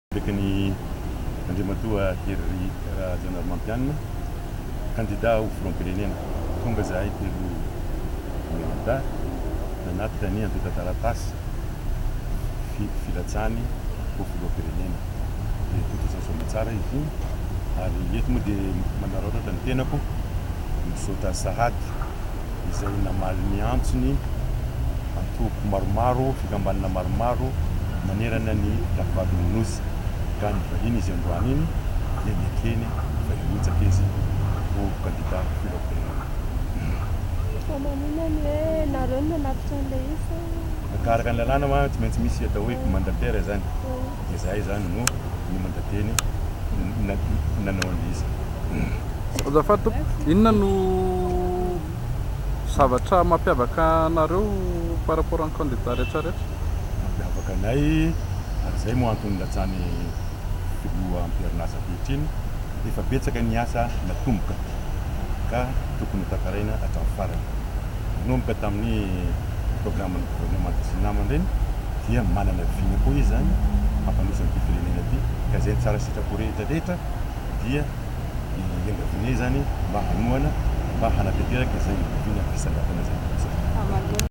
Araka ny Andriamatoa Hery Rajaonarimampianina, kandida ho filoham-pirenena, tonga izahay telo mianadahy nanatitra ny antontan-taratasy filatsahany ho filoham-pirenena. Dia tontosa soamantsara izy iny ary eto moa dia manararaotra ny tenako misaotra azy sahady izay namaly ny antsony antoko maromaro, fikambanana maromaro manerana ny lafivalon'ny Nosy ka nivahiny izy androany iny dia nekeny fa hirotsaka izy ho kandida filoham-pirenena. Fa maninona ny hoe nareo no nanatitra an'ilay izy sa? Ka araka ny lalàna ma tsy maintsy misy atao hoe mandataire zany, dia zahay zany no ni-mandateny nanao an'ilay izy. Azafady tompoko, inona no zavatra mampiavaka anareo par rapport amin'ny candidat rehetra rehetra? Mampiavaka anay, ary izay moa antony nilatsahan'ny filoha am-perinasa ankehitriny, efa betsaka ny asa natomboka ka tokony ho tantaraina hatramin'ny farany. Nanomboka tamin'ny programan'ny governemanta sy ny namany ireny dia manana vina koa izy izany hampandroso an'ity firenena ity ka izay ny tsara sitrapo rehetra rehetra dia iangavianay izany mba hanohana mba hanatanteraka izay vina fisandratana izay.